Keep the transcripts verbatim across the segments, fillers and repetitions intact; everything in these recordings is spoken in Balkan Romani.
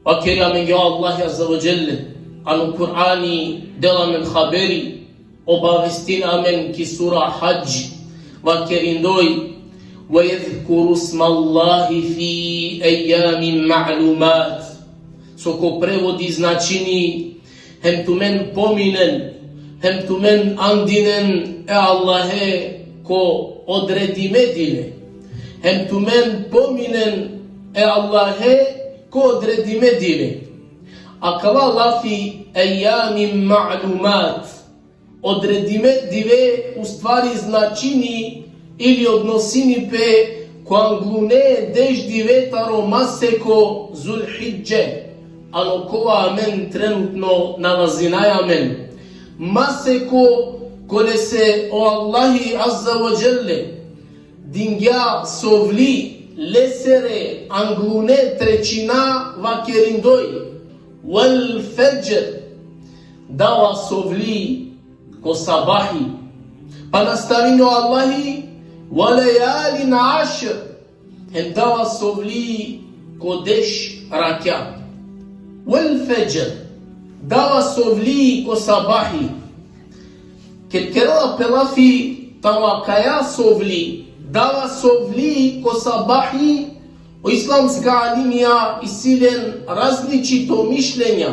Vakeri amenge o Allahi Azze ve Dželle, ano Kur'ani dela amen haberi, obavestini amen ki sura Hadž, vakerindoj: وَيَذْكُرُوا اسْمَ اللَّهِ فِي أَيَّامٍ مَعْلُومَاتٍ. So ko prevodi značini: hem tumen pominen, hem tumen andinen e Allahe ko odredime dive. Hem tumen pominen e Allahe ko odredime dive. Akava lafi أَيَّامٍ مَعْلُومَاتٍ, odredime dive, u stvari značini ili odnosini pe ko anglune deš dive taro maseko Zulhidže, ano kova amen trenutno nalazinaja amen. Maseko kolese o Allahi Azze ve Dželle dingja sovli lesere anglune trećina, vakerindoj: وَالْفَجْرِ, dava sovli ko sabahi. Pa nastavini o Allahi: وَلَيَالٍ عَشْرٍ, hem dava sovli ko deš rakja. وَالْفَجْرِ, dava sovli ko sabahi. Ked kerela pe lafi taro akaja sovli, dava sovli ko sabahi, o islamska alimija isi len različito mišljenja.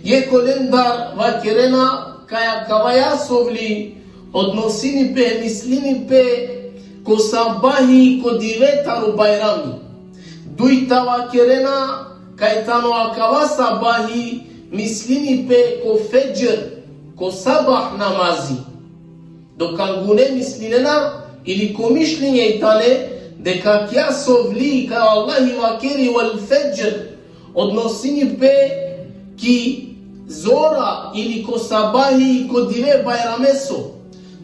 Jekh olendar vakerena kaj akavaja sovli odnosini pe, mislini pe ko sabahi ko dive taro Bajrami. Dujta vakerena kaj tano akava sabahi mislini pe ko fedžr, ko sabah namazi. Dok angune mislinena, ili ko mišljenje i tane, deka akija sovli kaj o Allahi vakeri: وَالْفَجْرِ, odnosini pe ki zora ili ko sabahi ko dive Bajrameso.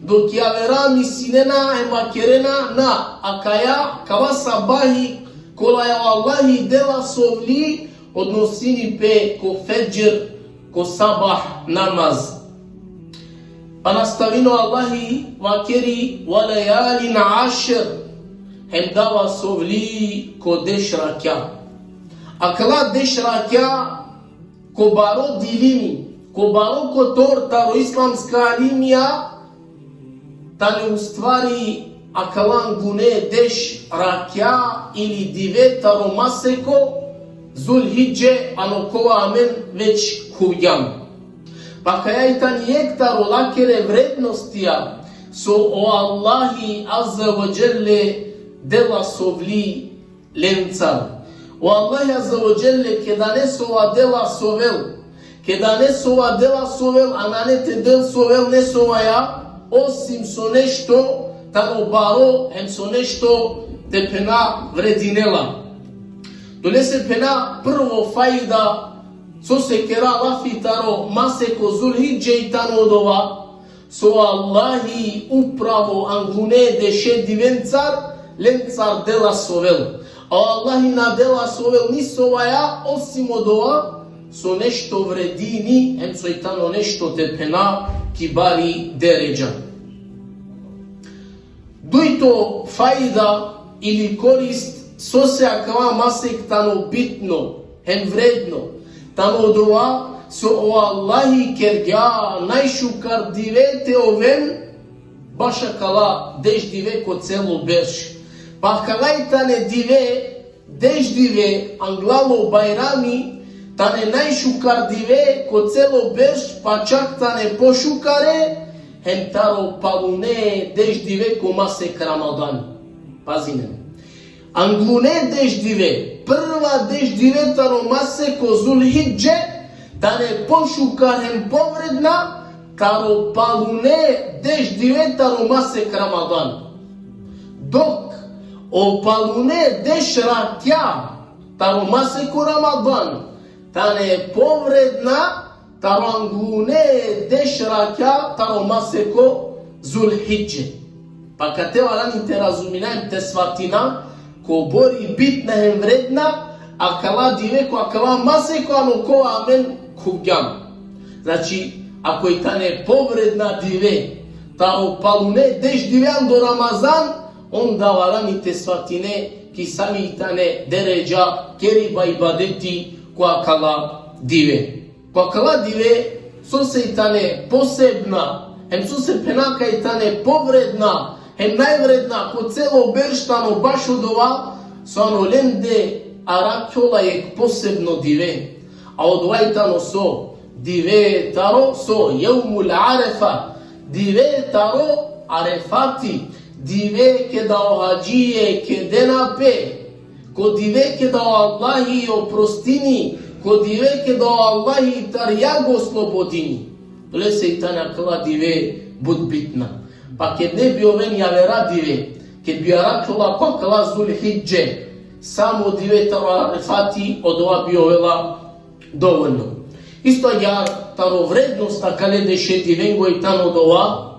Dok javera mislinena hem vakerena: na, akaja, akava sabahi kolaja o Allahi dela sovli odnosini pe ko fedžr, ko sabah namaz. Pa nastavini o Allahi, vakeri: وَلَيَالٍ عَشْرٍ, hem dava sovli ko deš rakja. Akala deš rakja ko baro dilimi, ko baro kotor taro islamska alimija, tane u stvari akala angune deš rakja ili dive taro maseko Zulhidže, ano kova amen već khuvgjam. Pa akaja i tani jekh taro lakere vrednostija, so o Allahi Azze ve Dželle dela sovli lencar. O Allahi Azze ve Dželle keda nesova dela sovel, keda nesova dela sovel, a nane te del sovel nesovaja, osim so nešto tano baro, hem so nešto te phena vredinela. Dolese phena prvo fajda, sose kera lafi taro maseko Zulhidže i tano odova, so Allahi upravo angune deše divencar lencar dela sovel. A Allahi na dela sovel nisovaja osim odova so nešto vredini, hem so i tano nešto te phena ki bari deredža. Dujto fajda ili korist, sose akava masek tano bitno hem vredno, tano odova so o Allahi kergja najšukar dive te oven baš akala deš dive ko celo berš. Pa akala i tane dive, deš dive anglalo Bajrami, tane najšukar dive ko celo berš, pa čak tane pošukare hem taro palune deš dive ko masek Ramadan. Pazinen. Anglune deš dive, prva deš dive taro maseko Zulhidže, tane pošukar hem povredna taro palune deš dive taro masek Ramadan. Dok o palune deš rakja taro maseko Ramadan tane povredna taro anglune deš rakja taro maseko Zulhidže. Pa kate valjani te razumina hem te svatina kobor i bitna hem vredna akala dive ko akava maseko ano kova amen khuvgjam. Znači, ako i tane povredna dive taro palune deš dive ando Ramazan, onda valjani te svatine ki sami i tane deredža keriba ibadeti ko akala dive. Ko akala dive, sose i tane posebna, hem sose phena kaj i tane povredna, hem najvredna ko celo berš tano bašo dova, so ano lende arakhjola jekh posebno dive. A odova i tano so, dive taro so, jevmul Arefa, dive taro Arefati, dive keda o hadžije kedena pe, ko dive keda o Allahi oprostini, ko dive keda o Allahi tar jag oslobodini. Lese i tane akala dive but bitna. Pa ked ne bi oven javera dive, ked bi arakhjola ko akala Zulhidže, samo dive taro Arefati, odova bi ovela dovoljno. Isto agjaar taro vrednost akale deše divengo i tano dova,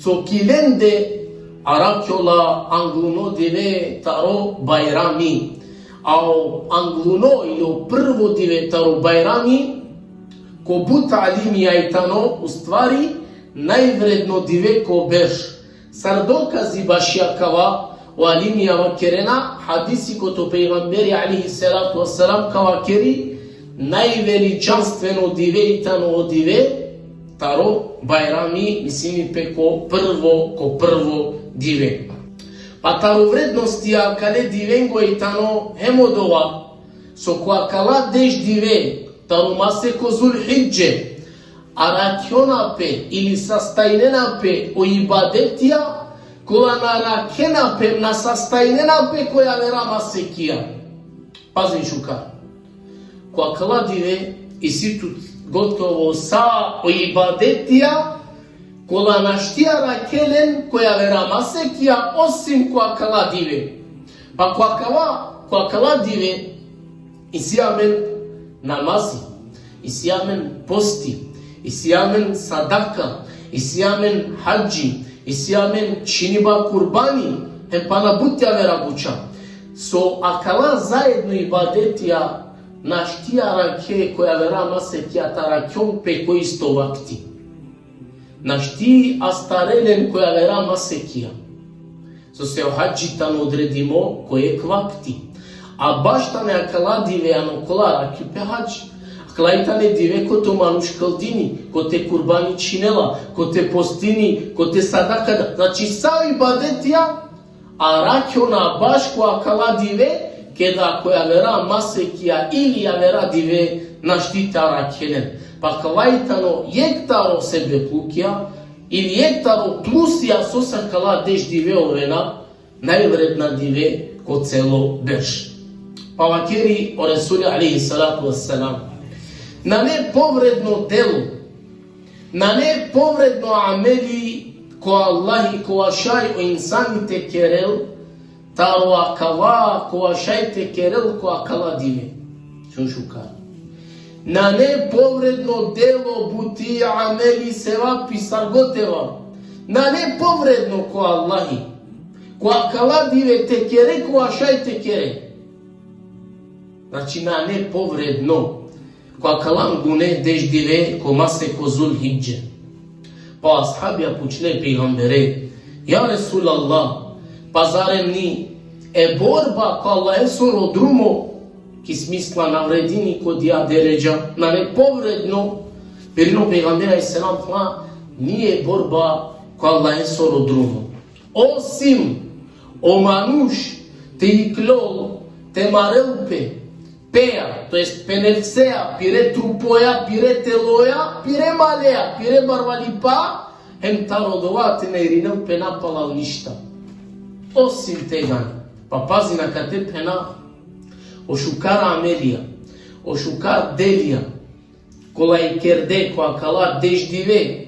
so ki lende arakhjola angluno dive taro Bajrami. A o angluno ili o prvo dive taro Bajrami, ko but alimija i tano, u stvari, najvredno dive ko berš. Sar dokazi baši akava, o alimija vakerena, hadisi kote o pejgamberi alejhi salatu vesselam ka vakeri, najveličanstveno dive i tano o dive taro Bajrami, mislini pe ko prvo, ko prvo dive. Pa taro vrednostija akale divengo i tano hem odova, so ko akala deš dive, taro masek o Zulhidže, arakhjona pe ili sastajnena pe o ibadetija, kola na arakhena pe, na sastajnena pe ko javera masekija. Pazin šukar. Ko akala dive isi tut gotovo sa o ibadetija, kola našti arakhe len ko javera masekija, osim ko akala dive. Pa ko akala, ko akala dive, isi amen namazi, isi amen posti, isi amen sadaka, isi amen hadži, isi amen čhiniba kurbani, hem pana but javera buča. So akala zajedno ibadetija našti arakhe ko javera masekija, te arakhjon pe ko isto vakti. Našti astare len ko javera masekija. Sose o hadži tano odredimo ko jekh vakti. A baš tane akala dive ano kola arakhi pe hadži. Akala i tane dive kote o manuš kldini, kote kurbani čhinela, kote postini, kote sadaka da. Znači, sa ibadetija arakhjona baš ko akala dive, keda ko javera masekija ili javera dive našti te arakhe len. Pa akala i tano jekh taro sebeplukija, ili jekh taro plusija sose akala deš dive ovena najvredna dive ko celo berš. Pa vakeri o Resuli alejhi salatu vesselam: Nane povredno delo, nane povredno ameli ko Allahi kova šaj o insani te kerel, taro akava kova šaj te kerel ko akala dive. Šun šukar. Nane povredno delo, buti, ameli, sevapi, sar god te ova, nane povredno ko Allahi ko akala dive te kere, kova šaj te kere. Znači, nane povredno ko akala angune deš dive ko masek o Zulhidže. Pa ashabija pučle pejgambere: Ja Resulallah, pa zarem ni e borba ko Allahesoro drumo, ki smisla na vredini ko dija deredža, nane povredno? Phenela o pejgamberi alejhi selam: Pa ni e borba ko Allahesoro drumo. Osim o manuš te iklol, te marel pe, pea, to jest pe nefsea, pire trupoja, pire teloja, pire malea, pire barvalipa, hem taro dova te na irinel pe napalal ništa. Osim tegani. Pa pazin akate, phena, o šukar amelija, o šukar delija, kola i kerde ko akala deš dive,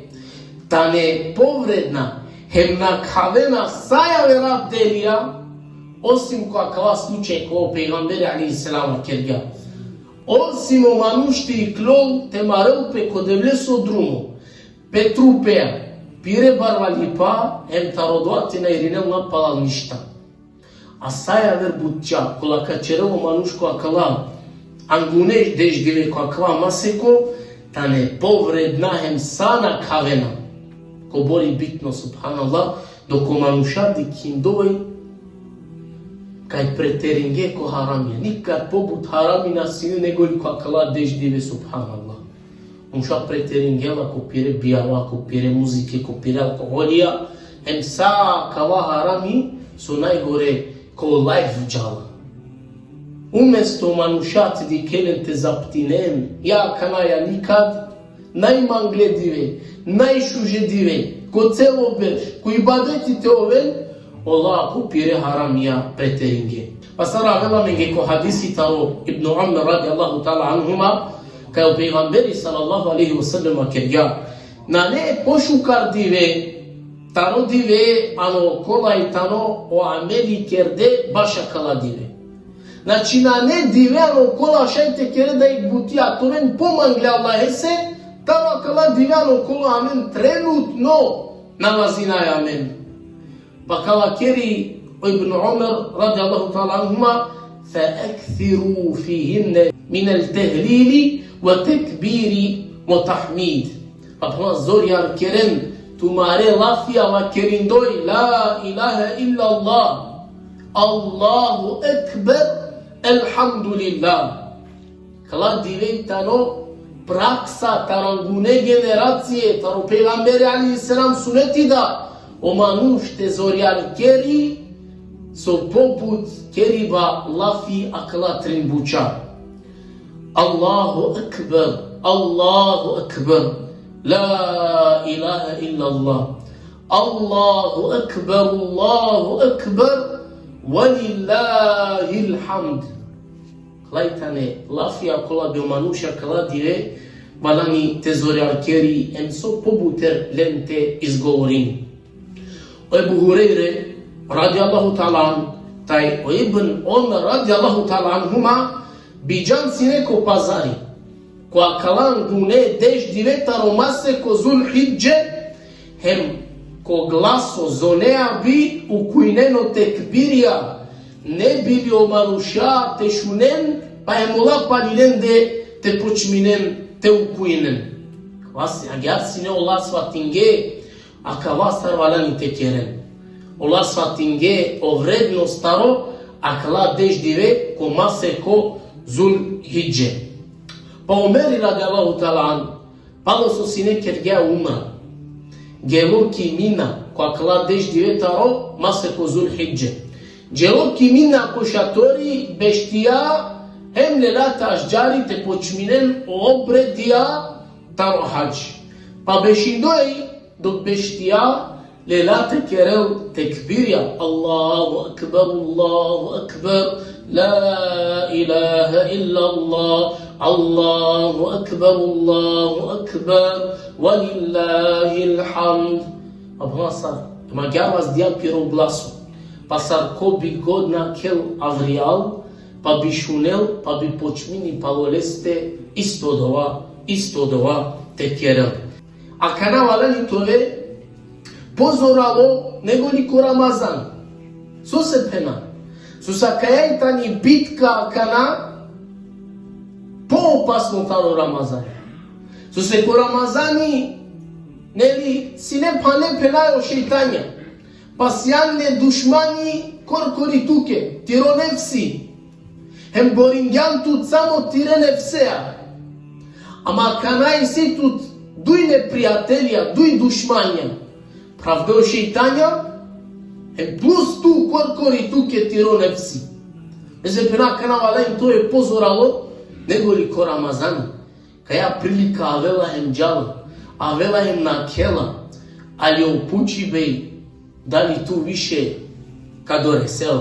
tane povredna, hem nakhavena sa javera delija, osim ko akala slučaj kova o pejgamberi alejhi selam kergja. Osim o manuš te iklol, te marel pe ko Devleso drumo, pe trupea, pire barvalipa, hem taro dova te na irinel napalal ništa. A sa javer butja kola ka čerel o manuš ko akala angune deš dive, ko akava maseko, tane povredna hem sa nakhavena. Kobor i bitno, subhanallah, dok o manuša dikhindoj Kaj preteringe ko haramija, nikad pobut haramija na sine nego li ko akala deš dive, subhanallah. Manuša preteringela ko pire bijava, ko pire muzike, ko pire alkoholija, hem sa akava harami so najgore ko lajf džala. Umesto manuša te dikhe len te zaptinen, ja kana ja nikad, najmangle dive, najšuže dive, ko celo berš, ko ibadeti te oven, ola ko pire haramija preteringe. Pa sar avela amenge ko hadisi taro Ibn Umar radijallahu ta'ala anhuma, kaj o pejgamberi sallallahu alejhi ve sellem vakergja: Nane pošukar dive taro dive ano kola i tano o ameli kerde baš akala dive. Znači, nane dive ano kola šaj te kere da i buti a te oven pomangle Allahese, taro akala dive ano kola amen trenutno nalazinaja amen. Pa ka vakeri o Ibn Umar radijallahu ta'ala anhuma: فأكثروا فيهن من التهليل والتكبير والتحميد. Pa zorjar keren tumare lafija vakerindoj: La ilahe illallah, Allahu ekber, elhamdulillah. Kala dive tano praksa taro angune generacije, taro pejgamberi alejhi selam suneti da o manuš te zorjar keri so pobut keriba lafi akala trin buča. Allahu ekber, Allahu ekber, la ilahe illallah, Allahu ekber, Allahu ekber, ve lillahil hamd. Kala tane lafija kola bi o manuša kala dive valjani te zorjar keri hem so pobuter len te izgovorini. O Ebu Hurejre radijallahu ta'ala anhu, taj o Ibn Umar radijallahu ta'ala anhuma, bidžan sine ko pazari ko akala angune deš dive taro masek o Zulhidže, hem ko glaso zonea bi ukujnen o tekbirija, ne bi li o manuša te šunen, pa hem ola pali lende te počminen te ukujnen. Vas agjaar sine ola svatinge akava sar valjani te keren. Ola svatinge o vrednost taro akala deš dive ko masek o Zulhidže. Pa Omeri radijallahu ta'ala anhu, palo so sine kergja umra, gelo ki Mina ko akala deš dive taro masek o Zulhidže. Gelo ki Mina ko šatori, beštija, hem lela te aždžari te počminen o obredija taro hadž. Pa bešindoj dok beštija, lela te kerel tekbirja: Allahu ekber, Allahu ekber, la ilahe illallah, Allahu ekber, Allahu ekber, ve lillahil hamd. Abhasar, magjaar vazdija piro glaso. Pa sar ko bi god nakhel avrijal, pa bi šunel, pa bi počmini palo leste isto dova, isto dova te kerel. Akana valjani te ove pozoralo nego li ko Ramazan. Sose phena? Sose akaja i tani bitka akana poopasno taro Ramazan. Sose ko Ramazani, neli, sine phane phenaja o šejtanja. Pa sijan le dušmani korkori tuke, tiro nefsi. Hem boringjan tut samo tire nefsea. Ama akana isi tut duj neprijatelja, duj dušmanja. Phravde o šejtanja, hem plus tu korkori tuke tiro nefsi. Eze phena akana valjani te ove pozoralo nego li ko Ramazan. Kaja prilika avela hem džala, avela hem nakhela, ali o pučibe i dali tu više ka doresel.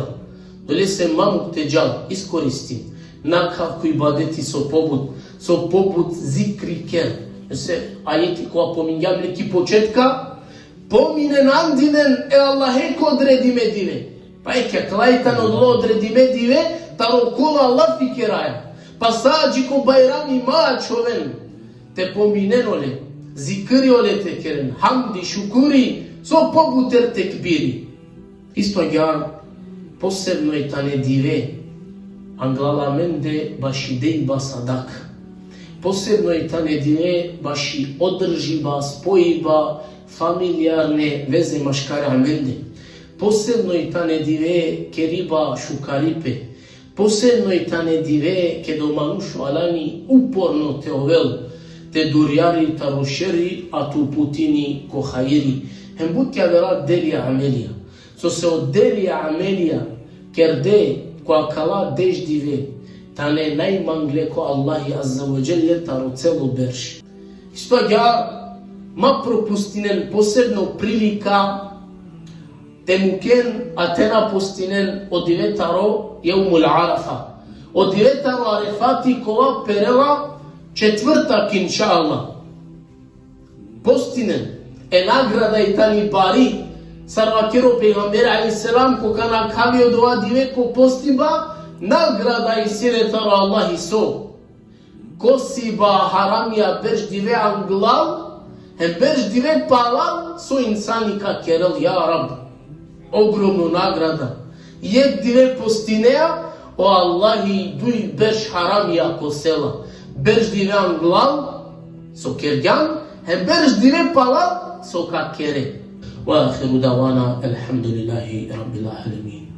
Dolese ma muk te džal, iskoristi. Nakhav ko ibadeti so pobut, so pobut zikri ker. Ese ajeti kova pomingjam le ki početka, pominen, andinen e Allahe ko odredime dive. Pa eke, akala i tano odola odredime dive, taro kola lafi keraja. Pa sa dži ko Bajrami ma ačhoven te pominen ole, zikri ole te keren, hamdi, šukuri, so pobuter tekbiri. Isto agjaar, posebno i tane dive anglal amende baši dejba sadaka. Posebno i tane dive baši održiba, spojiba, familijarne veze maškar amende. Posebno i tane dive keriba šukaripe. Posebno i tane dive keda o manuš valjani uporno te ovel, te durjari taro šeri, a te uputini ko hajri. Hem but ki avera deli amelija. So se o deli amelija kerde ko akala deš dive, tane najmangle ko Allahi Azze ve Dželle taro celo berš. Isto agjaar, ma propustinen posebno prilika te muken, a te na postinen o dive taro Jevmul Arafa. O dive taro Arefati kova perela četvrtak, inšallah. Postinen, e nagrada i tani bari, sar vakeri o pejgamberi alejhi selam, ko ka nakhavi odova dive ko postiba, nagrada isi le taro Allahi so kosiba haramija berš dive anglal, hem berš dive palal, so insani ka kerel, ja Rab. Ogromno nagrada. Jek dive postinea, o Allahi duj berš haramija kosela. Berš dive anglal, so kergjan, hem berš dive palal, so ka kere. Ve ahiru davana, elhamdulillahi rabbil alemin.